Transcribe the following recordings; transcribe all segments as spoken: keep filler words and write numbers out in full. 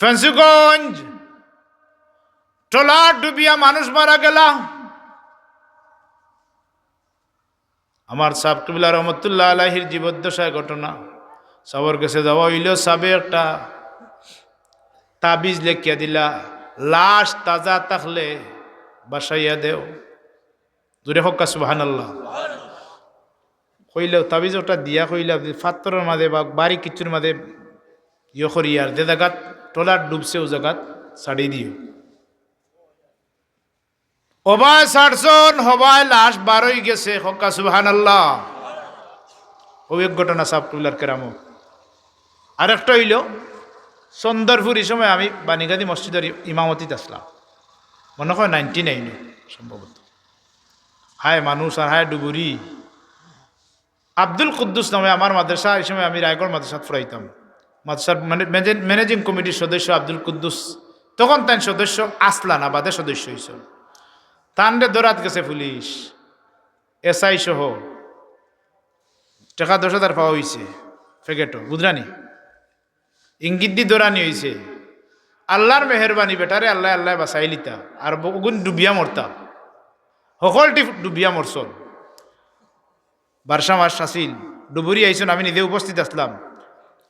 ফেঞ্চুগঞ্জ ট্রলার ডুবিয়া মানুষ মারা গেলা। আমার সাব কিবলা রহমতুল্লাহ আলাইহির জীবদ্দশায় ঘটনা। সাবর গেছে যাওয়া অইল, সাবে একটা তাবিজ লেখিয়া দিলা, "লাশ তাজা থাকলে বাসাইয়া দেও।" জোরে কউক্কা সুবহানাল্লাহ। কইলেও তাবিজ ওটা দিয়া কইলা, "ফাত্তরর মাঝে বা বাড়ি কিচ্ছুর মাঝে ইয়ে করি, আর যে জাগাত ট্রলার ডুবছে, ও জাগাত ছাড়ি দিও।" ওবায় ছাড়ছন, হবায় লাশ বারই গেছে, কউক্কা সুবহানাল্লাহ। ও এক ঘটনা সাব কিবলার কেরামো। আরেকটা অইল, চন্দরপুর, ই সময় আমি বাণীগাদি মসজিদর ই-, ইমামতিত আছলাম, মনে হয় নাইনটি নাইনে সম্ভবত। হায় মানুষ আর হায় ডুবুরি। আব্দুল কুদ্দুস নামে আমার মাদ্রাসা, এই সময় আমি রায়গড় মাদ্রাসাত পড়াইতাম। মাদ্রাসার ম্যানে-, ম্যানে-, ম্যানেজিং কমিটির সদস্য আব্দুল কুদ্দুস, তখন তাইন সদস্য আছলা না, বাদে সদস্য অইছইন। তানরে ধরাত গেছে পুলিশ, এসআই সহ। টেকা দশ হাজার পাওয়া অইছে প্যাকেটো, বুঝরানি? ইঙ্গিত দি ধরানি অইছে। আল্লাহর মেহেরবানি, বেটারে আল্লায়, আল্লায় বাঁচাইলিতা, আর বগুন ডুবিয়া মরতা। হকলটি ডুবিয়া মরছন। বারসা মাস আছিল, ডুবুরি আইছন, আমি নিজে উপস্থিত আছলাম।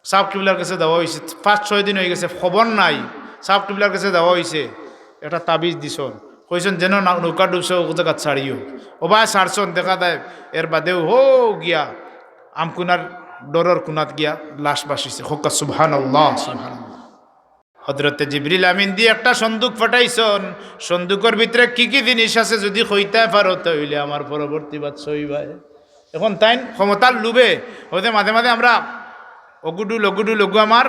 সাব কিবলার গেছে যাওয়া অইছে, পাঁচ ছয় দিন অই গেছে, খবর নাই। সাব কিবলার গেছে যাওয়া অইছে, একটা তাবিজ দিছন, কইছন, "যেন না-, নৌকা ডুবছে, ও জাগাত ছাড়িও।" ওবায় ছাড়ছন, দেখা যায় এর বাদেও হো গিয়া আমকুনার ডরর কুনাত গিয়া লাশ বাসিছে। কউক্কা সুবহানাল্লাহ, সুবহানাল্লাহ। হযরতে জিবরিল আমিন দি একটা সন্দুক পাঠাইছন, সন্দুকর ভিতরে কি কি জিনিস আছে যদি কইতায় পারো, তে অইলে আমার পরবর্তী বাত সইবায়। এখন তাইন ক্ষমতার লোভে, অউ যে মাঝে মাঝে আমরা অগুডু লগু ডু লগু আমার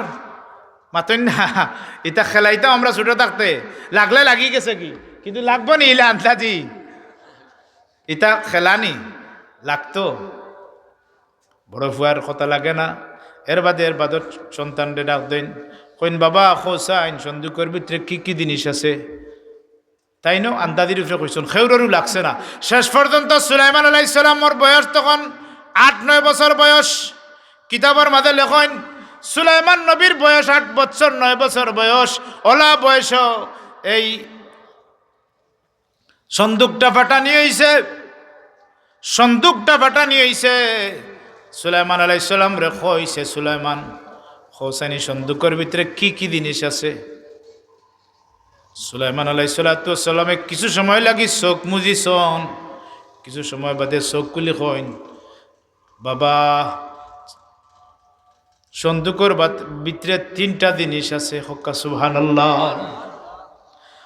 মাতইন না, ইতা খেলাইতাম আমরা ছোট থাকতে, লাগলে লাগি গেছে কি, কিন্তু লাগবো নি ইলা আন্দাজি, ইতা খেলানি লাগতো। বড় ফুয়ার কথা লাগে না। এর বাদে, এর বাদে সন্তানরে ডাক দেইন, কইন, "বাবা, কও চাইন, সন্দুকর ভিতরে কি কি জিনিস আছে?" তাইনও আন্দাজির উপরে কইছন, কেউররু লাগছে না। শেষ পর্যন্ত সুলাইমান আলাইহিস সালামর বয়স তখন আট নয় বছর বয়স। কিতাবর মাঝে লেখইন, সুলাইমান নবীর বয়স আট বছর, নয় বছর বয়স। অলা বয়স এই সন্দুকটা ফাটানি অইছে, সন্দুকটা ফাটানি অইছে। সুলাইমান আলাইহিস সালামরে কইছে, "সুলাইমান, কও চাইন সন্দুকর ভিতরে কি কি জিনিস আছে?" সুলাইমান আলাইহিস সালাতু ওয়াস সালামে কিছু সময় লাগি চোখ মুজিছন, কিছু সময় বাদে চোখ খুলি কইন, "বাবা, সন্দুকর বাত-, ভিতরে তিনটা জিনিস আছে।" কউক্কা সুবহানাল্লাহ।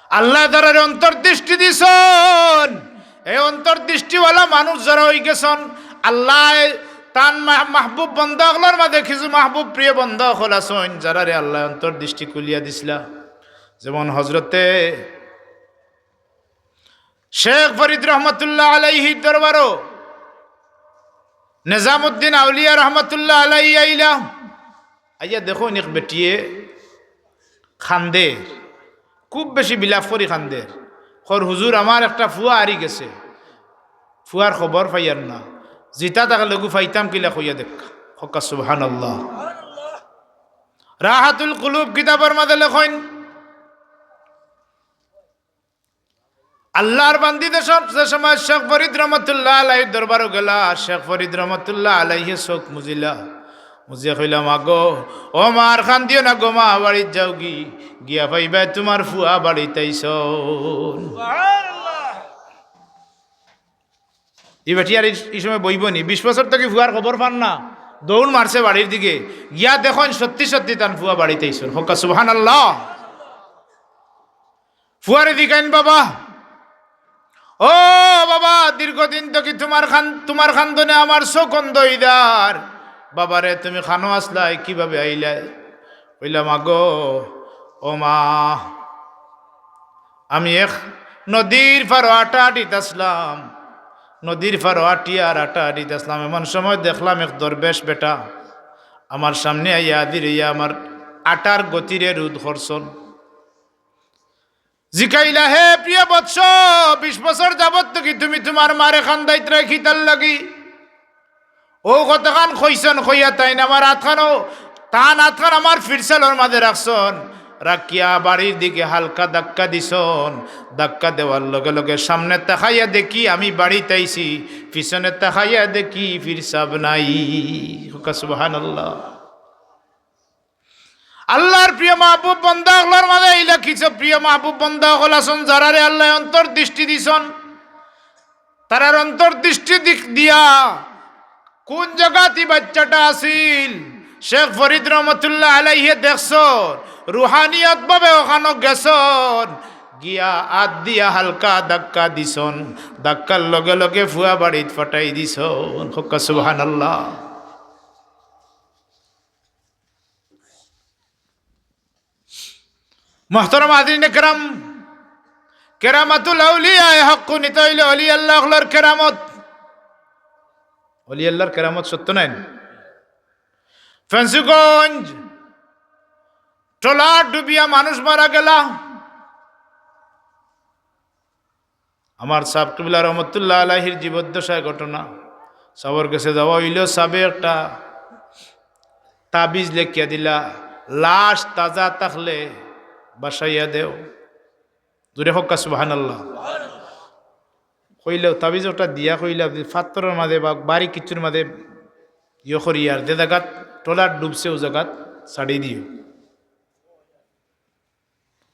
আল্লায় যারারে অন্তর্দৃষ্টি দিছন, এই অন্তর্দৃষ্টিওয়ালা মানুষ যারা অই গেছন, আল্লায় তান মা-, মাহবুব বন্দা অকলর মাঝে কিছু মাহবুব প্রিয় বন্দা অকল আছইন, যারারে আল্লায় অন্তর্দৃষ্টি খুলিয়া দিছলা। যেমন হযরতে শেখ ফরিদ রহমতুল্লাহ আলাইহির দরবারো নিজামুদ্দিন আউলিয়া রহমতুল্লাহ আলাইহি আইলা। আইয়া দেখইন এক বেটিয়ে কান্দের, খুব বেশি বিলাপ করি কান্দের। কর, "হুজুর, আমার একটা ফুয়া হারি গেছে, ফুয়ার খবর পাইয়ার না, জিতা থাকলে গু পাইতাম কিলা কইয়া দেখ।" কউক্কা সুবহানাল্লাহ। রাহাতুল কুলুব কিতাবর মাঝে লেখইন, আল্লাহর বান্দি যে সব, যে সময় শেখ ফরিদ রহমতুল্লাহ আলাইহির দরবারো গেলা, শেখ ফরিদ রহমতুল্লাহ আলাইহি চোখ মুজিলা, মুজিয়া কইলা, "মা গো, ও মা, আর কান্দিও না গো মা, বাড়িত যাওগি, গিয়া পাইবায় তুমার ফুয়া বাড়িত আইছন।" ই বেটি আর ই, ই সময় বইবো নি, বিশ বছর থাকি ফুয়ার খবর পার না, দৌড় মারছে বাড়ির দিকে, গিয়া দেখইন সত্যি সত্যি তান ফুয়া বাড়িত আইছন। কউক্কা সুবহানাল্লাহ। ফুয়ারে জিকাইন, "বাবা, ও বাবা, দীর্ঘদিন থাকি তুমার কান-, তুমার কান্দনে আমার চোখ অন্ধ অইযার। বাবারে, তুমি কানো আছলায়, কিভাবে আইলায়?" কইলা, "মা গো, ও মা, আমি এক নদীর পারো আটা আটিত আছলাম, নদীর পারো আটিয়া আর আটা আটিত আছলাম, এমন সময় দেখলাম এক দরবেশ বেটা আমার সামনে আইয়া হাজির অইয়া আমার আটার গতিরে রোধ করছন।" জিকাইলা, "হে প্রিয় বৎস, বিশ বছর যাবত থাকি তুমি তুমার মারে কান্দাইত্রায় কিতার লাগি?" অউ কথাখান কইছন, কইয়া তাইন আমার আতখানো, তান আতখান আমার ফিরসালর মাঝে রাখছন। রাখিয়া বাড়ির দিকে হালকা ধাক্কা দিছন। ধাক্কা দেওয়ার লগে লগে সামনে তাকাইয়া দেখি আমি বাড়িত আইছি, পিছনে তাকাইয়া দেখি পীর সাব নাই। কউক্কা সুবহানাল্লাহ। আল্লাহর প্রিয় মাহবুব বান্দা অকলর মাঝে ইলা কিছু প্রিয় মাহবুব বান্দা অকল আছইন, যারারে আল্লায় অন্তর দৃষ্টি দিছন। তারার অন্তর দৃষ্টি দিক দিয়া কুন জাগাত ই বাচ্চাটা আছিল, শেখ ফরিদ রহমতুল্লাহ আলাইহে দেখছন, রুহানিয়ত ভাবে অখানো গেছন, গিয়া আত দিয়া হালকা ধাক্কা দিছন, ধাক্কার লগে লগে ফুয়া বাড়িত পাঠাই দিছন। কউক্কা সুবহানাল্লাহ। মুহতারাম হাজিরিনে কেরাম, কেরামাতুল আউলিয়ায়ে হাক্কু নিতা অইলে অলি আল্লাহ অকলর কেরামত। অলি আল্লাহর কেরামত সত্য নায়নি? ফেঞ্চুগঞ্জ, ট্রলার ডুবিয়া মানুষ মারা গেলা। আমার সাব কিবলা রহমতুল্লাহ আলাইহির জীবদ্দশায় ঘটনা। সাবর গেছে যাওয়া অইলো, সাবে একটা তাবিজ লেখিয়া দিলা, "লাশ তাজা থাকলে ভাসাইয়া দেও।" জোরে কউক্কা সুবহানাল্লাহ। কইলা, তাবিজ ওটা দিয়া কইলা, "ফাত্তরর মাঝে বা বাড়ি কিচ্ছুর মাঝে ইয়ে করি, আর যে জাগাত ট্রলার ডুবছে, অউ জাগাত ছাড়ি দিও।"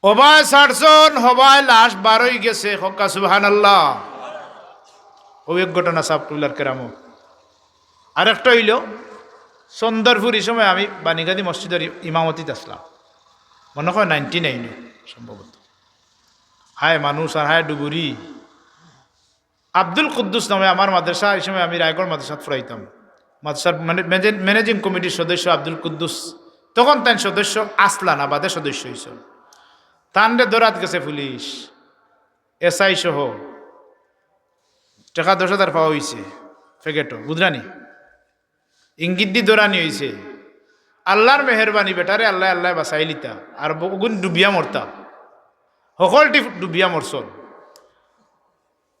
হবায় ছাড়ছন, হবায় লাশ বার অই গেছে। কউক্কা সুবহানাল্লাহ। অউ এক ঘটনা সাব কিবলার কেরামত। আরেকটা অইলো, চন্দরপুর, ই সময় আমি বাণীগাদি মসজিদর ই-, ইমামতিত আছলাম, মনে অয় নাইনটি নাইনো সম্ভবত। হায় মানুষ আর হায় ডুবুরি। আব্দুল কুদ্দুস নামে আমার মাদ্রাসা, ই সময় আমি রায়গড় মাদ্রাসাত পড়াইতাম। মাদ্রাসার মানে ম্যানে-, ম্যানেজিং কমিটির সদস্য আব্দুল কুদ্দুস, তখন তাইন সদস্য আছলা না, বাদে সদস্য অইছইন। তানরে ধরাত গেছে পুলিশ, এসআই সহ। টেকা দশ হাজার পাওয়া অইছে প্যাকেটো, বুঝরানি? ইঙ্গিত দি ধরানি অইছে। আল্লাহর মেহেরবানি, বেটারে আল্লায়, আল্লায় বাঁচাইলিতা, আর ব-, অগুন ডুবিয়া মরতা, হকলটি ডুবিয়া মরছন।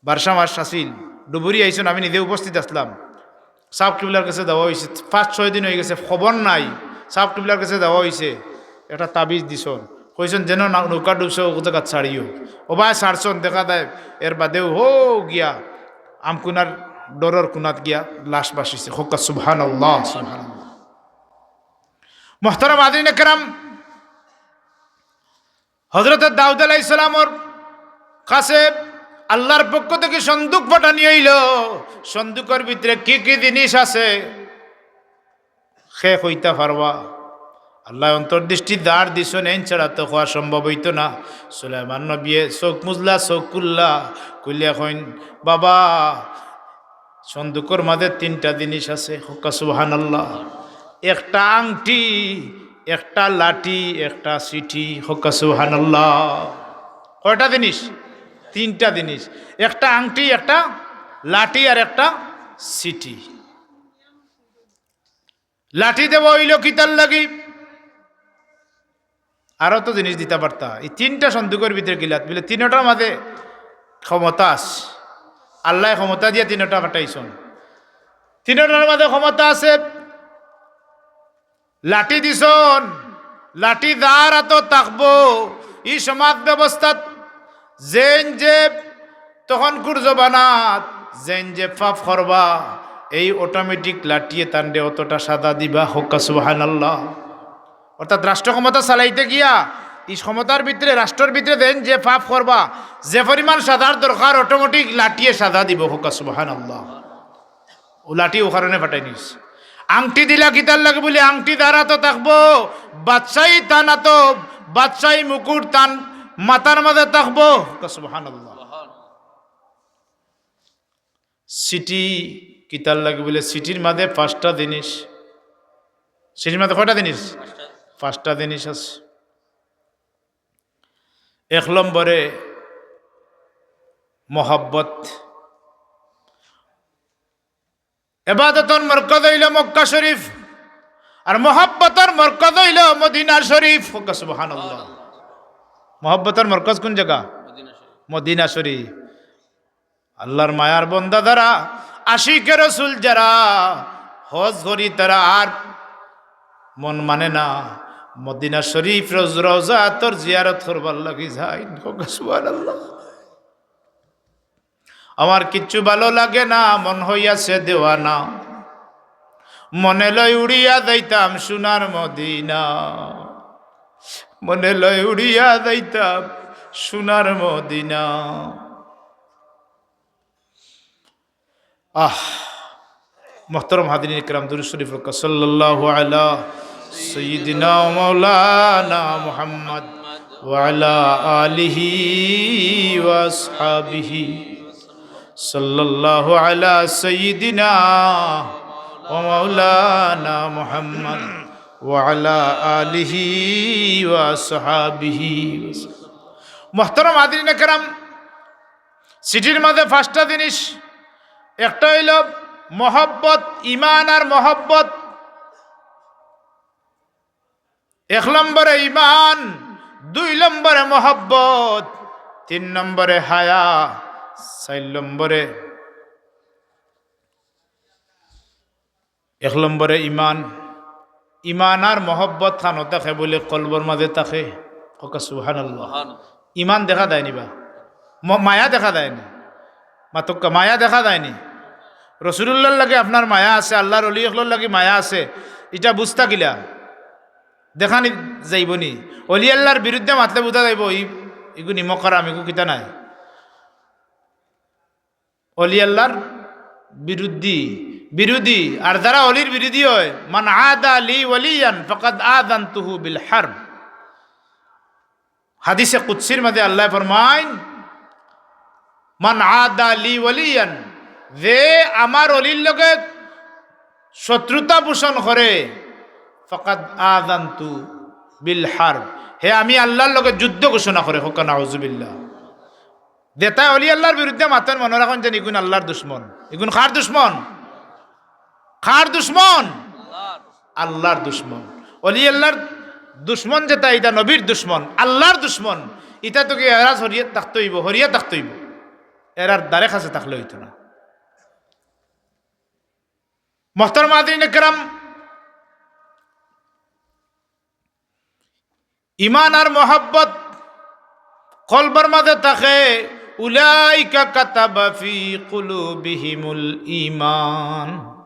বারশা মাস আছিল, ডুবুরি আইছন, আমি নিজে উপস্থিত আছলাম। সাব কিবলার গেছে যাওয়া অইছে, পাঁচ ছয় দিন অই গেছে, খবর নাই। সাব কিবলার গেছে যাওয়া অইছে, একটা তাবিজ দিছন, কইছন, "যেন না-, নৌকা ডুবছে, অউ জাগাত ছাড়িও।" হবায় ছাড়ছন, দেখা যায় এর বাদেউ হউ গিয়া আমকুনার ডরর কুনাত গিয়া লাশ ভাসিছে। কউক্কা সুবহানাল্লাহ, সুবহানাল্লাহ। মুহতারাম হাজিরিনে কেরাম, হজরতে দাউদ আলাইহিস সালামর কাছে আল্লাহর পক্ষ থাকি সন্দুক পাঠানি অইলো। সন্দুকর ভিতরে কি কি জিনিস আছে, কে কইতা পারবা? আল্লায় অন্তর্দৃষ্টি যার দিছইন, এইন ছাড়া তো কওয়া সম্ভব অইতো না। সুলাইমান নবিয়ে চউখ মুজলা, চউখ খুললা, খুলিয়া কইন, "বাবা, সন্দুকর মাঝে তিনটা জিনিস আছে।" কউক্কা সুবহানাল্লাহ। একটা আংটি, একটা লাঠি, একটা চিঠি। কউক্কা সুবহানাল্লাহ। কয়টা জিনিস? তিনটা জিনিস। একটা আংটি, একটা লাঠি আর একটা চিঠি। লাঠি দেওয়া অইলো কিতার লাগি? আরো তো জিনিস দিতা পারতা। ই তিনটা সন্দুকর ভিতরে কিলাত, বুলে তিনোটার মাঝে ক্ষমতা আছে। আল্লায় ক্ষমতা দিয়া তিনোটা পাঠাইছইন। তিনোটার মাঝে ক্ষমতা আছে। লাঠি দিছইন, লাঠি যার আতো থাকবো, ই সমাজ ব্যবস্থাত যেইন যে তখনকুর জমানাত যেইন যে পাপ করবা, এই automatic লাঠিয়ে তানরে অতটা সাজা দিবা। কউক্কা সুবহানাল্লাহ। অর্থাৎ রাষ্ট্র ক্ষমতা চালাইতে গিয়া ই ক্ষমতার ভিতরে, রাষ্ট্রর ভিতরে যেইন যে পাপ করবা, যে পরিমাণ সাজার দরকার, automatic লাঠিয়ে সাজা দিবো। কউক্কা সুবহানাল্লাহ। অউ লাঠি অউ কারণে পাঠাই নিছে। আংটি দিলা কিতার লাগি? বুলে আংটি যার আতো থাকবো, বাদশাহী তান আতো, বাদশাহী মুকুট তান মাথার মাঝে থাকবো। কউক্কা সুবহানাল্লাহ। চিঠি কিতার লাগি? বুলে চিঠির মাঝে পাঁচটা জিনিস। চিঠির মাঝে কয়টা জিনিস? পাঁচটা জিনিস আছে। এক নম্বরে মহব্বত। এবাদতর মরকজ অইলো মক্কা শরীফ, আর মহব্বতর মরকজ অইলো মদিনা শরীফ। কউক্কা সুবহানাল্লাহ। মহব্বতর মরকজ কুন জাগা? মদিনা শরীফ। আল্লাহর মায়ার বন্দা যারা, আশিকে রসুল যারা, হজ করি তারা আর মন মানে না, মদিনা শরীফ রোজ-, রওজাতর জিয়ারত করবার লাগি যাইন। কউক্কা সুবহানাল্লাহ। আমার কিচ্ছু ভালো লাগে না, মন হইয়াছে দেওয়ানা। মনে লয় উড়িয়া যাইতাম সোনার মদিনা, মনে লয় উড়িয়া যাইতাম সোনার মদিনা। আহ, মোহতরম হাজিরিন ইকরাম, দুরূদ শরীফ পড়ুক্কা, সাল্লাল্লাহু আলা সাইয়্যিদিনা ওয়া মাওলানা মুহাম্মদ ওয়া আলা আলিহি ওয়া আসহাবিহি। সাল্লাল্লাহু আলা সাইয়্যিদিনা ওয়া মাওলানা মুহাম্মদ ওয়া আলা আলিহি ওয়া আসহাবিহি। মোহতরম হাজিরিন ইকরাম, চিঠির মাঝে পাঁচটা জিনিস, একটা অইলো মহব্বত, ইমান আর মহব্বত। এক নম্বরে ইমান, দুই নম্বরে মহব্বত, তিন নম্বরে হায়া, চাইর নম্বরে, এক নম্বরে ইমান। ইমান আর মহব্বত খানো থাকে বুলে কলবর মাঝে থাকে। কউক্কা সুবহানাল্লাহ। সুবহানাল্লাহ। ইমান দেখা যায়নি বা? ম-, মায়া দেখা যায়নি? মাতউক্কা, মায়া দেখা যায়নি? রসুলুল্লাহর লাগি আপনার মায়া আছে, আল্লাহর অলি অকলর লাগি মায়া আছে, ইটা বুঝতা কিলা? দেখানি যাইবনি? অলি আল্লাহর বিরুদ্ধে মাতলে বুঝা যাইবো, ই-, ইগু নিমক হারাম, ইগু কিতা নায়। অলি আল্লাহর বিরুদ্ধী, বিরোধী। আর যারা অলির বিরোধী অয়, মান আদা লি ওয়ালিয়ান ফাকাদ আযানতুহু বিল হারব। হাদিসে কুদসির মাঝে আল্লায় ফরমাইন, মান আদা লি ওয়ালিয়ান, যে আমার অলির লগে শত্রুতা পোষণ করে, ফাকাদ আযানতু বিল হারব, হে আমি আল্লাহর লগে যুদ্ধ ঘোষণা করে। কউক্কা নাউজুবিল্লাহ। যেতায় অলি আল্লাহর বিরুদ্ধে মাতইন, মনো রাখইন যেন ইগুন আল্লাহর দুশমন। ইগুন কার দুশমন? কার দুশমন? আল্লাহর দুশমন। অলি আল্লাহর দুশমন যেতা, ইতা নবীর দুশমন, আল্লাহর দুশমন। ইতা থাকি এরাজ হরিয়া থাকতে অইবো, হরিয়া থাকতে অইবো। এরার দ্বারে কাছে থাকলে অইতো না। মোহতরম হাজিরিন ইকরাম, ইমান আর মহব্বত কলবর মাঝে থাকে, উলাইকা কাতাবা ফি কুলুবিহিমুল ঈমান।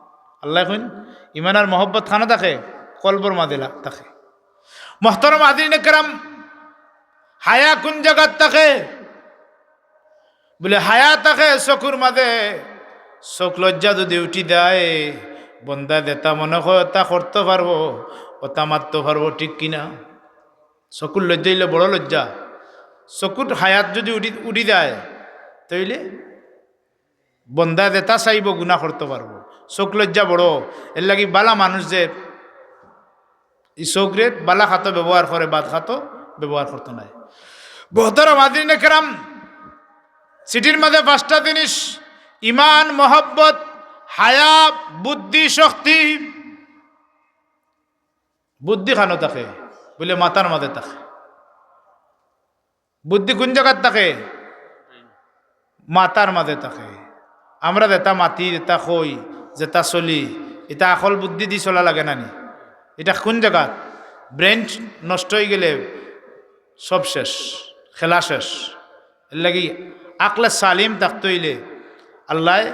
আল্লায় কইন, ইমান আর মহব্বত খানো থাকে? কলবর মাঝে লা-, থাকে। মোহতরম হাজিরিন ইকরাম, হায়া কুন জাগাত থাকে? বুলে, হায়া থাকে চকুর মাঝে। চোখ লজ্জা যুদি উঠি যায়, বন্দায় যেতা মনে কয় অতা করতো পারবো, অতা মাততো পারবো, ঠিক কিনা? চকুর লজ্জা অইলে বড় লজ্জা। চকুর হায়াত যুদি উঠি, উঠি যায়, তাইলে বন্দায় যেতা চাইবো গুনা করতো পারবো। চোখ লজ্জা বড়। এরলাগি বালা মানুষ যে ই চোখরে বালা খাতো ব্যবহার করে, বাদ খাতো ব্যবহার করতো নায়। মোহতরম হাজিরিন ইকরাম, চিঠির মাঝে পাঁচটা জিনিস, ইমান, মহব্বত, হায়া, বুদ্ধি, শক্তি। বুদ্ধি খানো থাকে? বুলে মাথার মাঝে থাকে। বুদ্ধি কুন জাগাত থাকে? মাথার মাঝে থাকে। আমরা যেতা মাতি, যেতা কই, যেতা চলি, ইতা আকল বুদ্ধি দি চলা লাগে না নি? ইটা কুন জাগাত? Brain নষ্ট অইগেলে সব শেষ, খেলা শেষ। এরলাগি আকলে সালিম থাকতে অইলে আল্লায়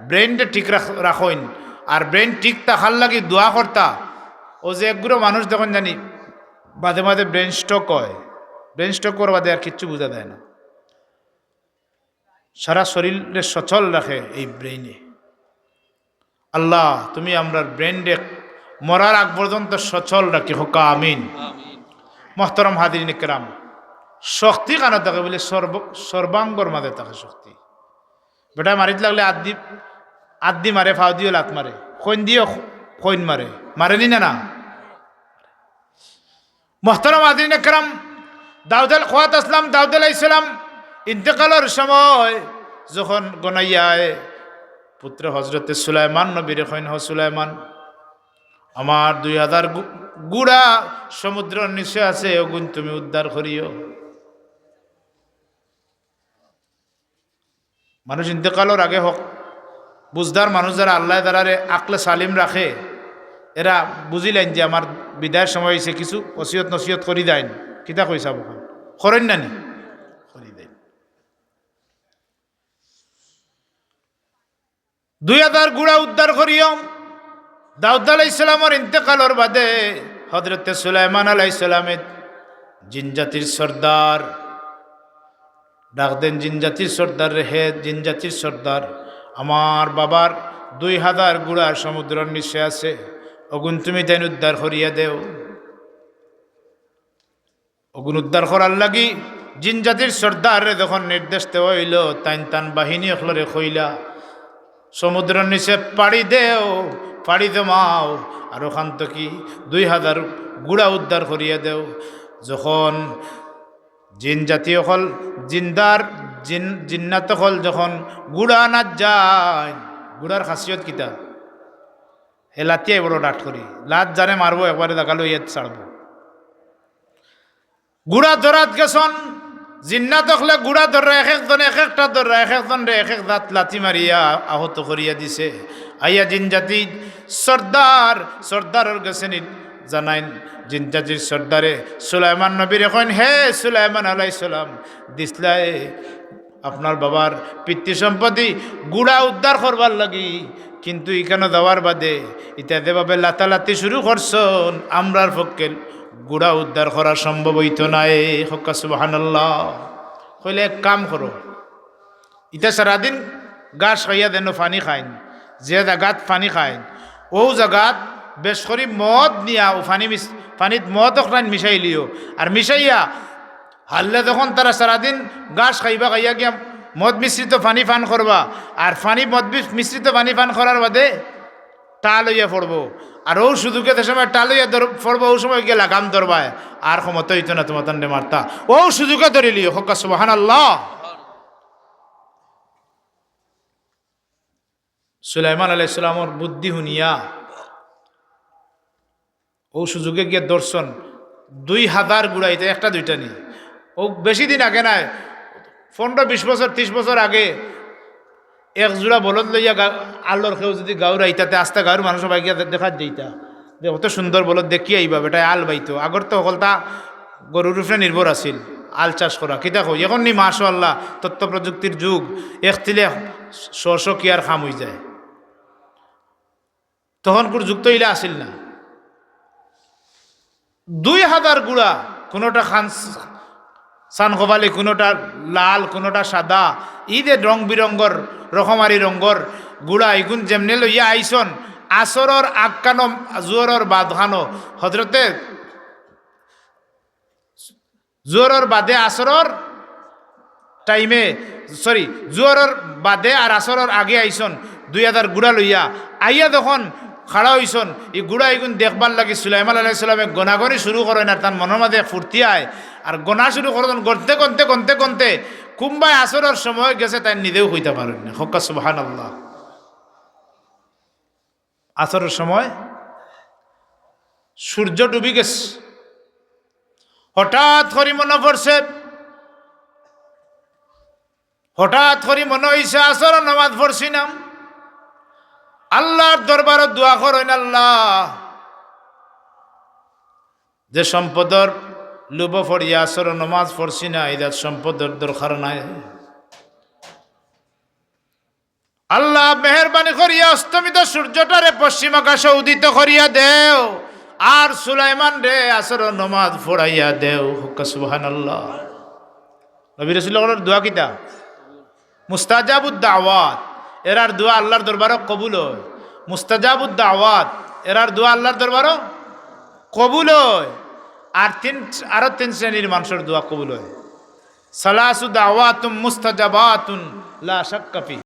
brain টা ঠিক রাখ-, রাখইন। আর brain ঠিক থাকার লাগি দোয়া করতা। অউ যে একগুলো মানুষ দেখইন জানি মাঝে মাঝে brain stroke অয়, brain stroke অওয়ার বাদে আর কিচ্ছু বুঝা যায় না। সারা শরীররে সচল রাখে এই brain এ। আল্লাহ, তুমি আমরার brain রে মরার আগ পর্যন্ত সচল রাখি, কউক্কা আমিন। আমিন। মোহতরম হাজিরিন ইকরাম, শক্তি খানো থাকে? বুলে সর্ব-, সর্বাঙ্গর মাঝে থাকে শক্তি। বেটায় মারিত লাগলে আত দি, আত দি মারে, ফাও দিও লাত মারে, কইন দিও কইন মারে, মারে নি না, না? মোহতরম হাজিরিন ইকরাম, দাউদ আল-, কওয়াত আছলাম দাউদ আলাইহিস সালাম ইন্তেকালর সময় যখন গনাইয়ায় পুত্র হজরতে সুলাইমান নবীরে কইন, "হ সুলাইমান, আমার দুই হাজার গু-, ঘুড়া সমুদ্রর নিচে আছে, অগুন তুমি উদ্ধার করিও।" মানুষ ইন্তেকালর আগে হক, বুঝদার মানুষ যারা, আল্লায় যারারে আকলে সালিম রাখে, এরা বুঝিলাইন যে আমার বিদায়র সময় অইছে, কিছু ওসিয়ত নসিহত করি দেইন। কিতা কইছা বখান? করইন না নি? করি দেইন। দুই হাজার ঘুড়া উদ্ধার করিও। দাউদ আলাইহিস সালামর ইন্তেকালর বাদে হযরতে সুলাইমান আলাইহিস সালামে জিন জাতির সর্দার ডাক দেন, জিন জাতির সর্দার রে, হে জিন জাতির সর্দার, আমার বাবার দুই হাজার ঘুড়া সমুদ্রর নিচে আছে, অগুন তুমি তাইন উদ্ধার করিয়া দেও। অগুন উদ্ধার করার লাগি জিন জাতির সর্দাররে যখন নির্দেশ দেওয়া অইলো, তাইন তান বাহিনী অকলরে কইলা, "সমুদ্রর নিচে পাড়ি দেও, পাড়ি জমাও, আর অখান থাকি দুই হাজার ঘুড়া উদ্ধার করিয়া দেও।" যখন জিন জাতি অকল, জিন্দার জিন, জিন্নাত অকল যখন ঘুড়া আনাত যায়, ঘুড়ার খাসিয়ত কিতা? হে লাথিয়াই বড় ডাট করি, লাথ যারে মারবো একবারে জাগা লইয়া ছাড়বো। ঘুড়া ধরাত গেছন, জিন্নাত অকলে ঘুড়া ধররা, এক একজনে এক একটা ধররা, এক একজনরে এক এক জাত লাথি মারিয়া আহত করিয়া দিছে। আইয়া জিন জাতি সর্দার, সর্দারর গেছে নি জানাইন, জিন জাতির সর্দারে সুলাইমান নবীরে কইন, "হে সুলাইমান আলাইহিস সালাম, দিছলায় আপনার বাবার পিতৃ সম্পত্তি ঘুড়া উদ্ধার করবার লাগি, কিন্তু ইখানো যাওয়ার বাদে ইতা যেভাবে লাতালাতি শুরু করছন, আমরার পক্ষে ঘুড়া উদ্ধার করা সম্ভব অইতো নায়।" কউক্কা সুবহানাল্লাহ। কইলে, "এক কাম করো, ইতা সারাদিন ঘাস খাইয়া যেন পানি খাইন, যে জাগাত পানি খাইন, অউ জাগাত বেশ করি মদ নিয়া অউ পানি মিশ-, পানিত মদ অকটাইন মিশাইলিও, আর মিশাইয়া হারলে যখন তারা সারাদিন ঘাস খাইবা, খাইয়া গিয়া মদ মিশ্রিত পানি পান করবা, আর পানি মদ মিশ-, মিশ্রিত পানি পান করার বাদে টাল অইয়া পড়বো, আর অউ সুযোগে যে সময় টাল অইয়া ধর-, পড়বো, অউ সময় গিয়া লাগাম ধরবায়, আর ক্ষমতা অইতো না তুমার তানরে মারতা, অউ সুযোগে ধরিলিও।" কউক্কা সুবহানাল্লাহ। সুলাইমান আলাইহিস সালামর বুদ্ধি হুনিয়া অউ সুযোগে গিয়া ধরছন দুই হাজার ঘুড়া, ইতা একটা দুইটা নি। অউ বেশি দিন আগে নায়, পনরো বিশ বছর, তিশ বছর আগে এক জোড়া বলদ লইয়া গা-, আল্লর কেউ যুদি গাউর আইতা তে আস্তা গাউর মানুষ সবাই গিয়া দে-, দেখাত যাইতা যে অত সুন্দর বলদ দেখিয়া আইবা, বেটায় আল বাইতো। আগর তো হকলতা গরুর উপরে নির্ভর আছিল, আল চাষ করা। কিতা কই, এখন নি মাশাআল্লাহ তথ্য প্রযুক্তির যুগ, এক তিলে শ শ কিয়ার কাম অইযায়। তখনকুর যুগ তো ইলা আছিল না। দুই হাজার ঘুড়া, কুনুটা খান-, সানকপালি, কুনুটা লাল, কুনুটা সাদা, ই যে রং বিরঙ্গর, রকমারি রঙ্গর ঘুড়া, ইগুন যেমনে লইয়া আইছন, আসরর আগখানো, জোহরর বাদখানো, হজরতে জোহরর বাদে আসরর টাইমে, sorry, জোহরর বাদে আর আসরর আগে আইছন দুই হাজার ঘুড়া লইয়া। আইয়া যখন খাড়া অইছন, ই ঘুড়া ইগুন দেখবার লাগি সুলাইমান আলাইহিস সালামে গনাগনি শুরু করইন, আর তান মনর মাঝে ফুর্তি আয়, আর গনা শুরু করইন, গনতে গনতে গনতে গনতে কুম্বায় আসরর সময় গেছে, তাইন নিজেও কইতা পারইন না। কউক্কা সুবহানাল্লাহ। আসরর সময় সূর্য ডুবি গেছে। হঠাৎ করি মনো পড়ছে, হঠাৎ করি মনো অইছে, আসরর নমাজ পড়ছি না। আল্লার দরবারো দোয়া করইন, "আল্লাহ, যে সম্পদর লোভো পড়িয়া আসরর নমাজ পড়ছি না, ইজাত সম্পদর দরকার নাই।" আল্লাহ, মেহেরবানি করিয়া অস্তমিত সূর্যটারে পশ্চিম আকাশো উদিত করিয়া দেও, আর সুলাইমানরে আসরর নমাজ পড়াইয়া দেও। কউক্কা সুবহানাল্লাহ। নবী রাসূল অকলর দোয়া কিতা? মুস্তাজাবুদ দাওয়াত, এরার দোয়া আল্লার দরবারো কবুল অয়। মুস্তাজাবুদ দাওয়াত, এরার দোয়া আল্লার দরবারো কবুল অয়। আর তিন, আরো তিন শ্রেণীর মানষর দোয়া কবুল অয়। সালাসু দাওয়াতুম মুস্তাজাবাতুন লা শাক্কা ফি।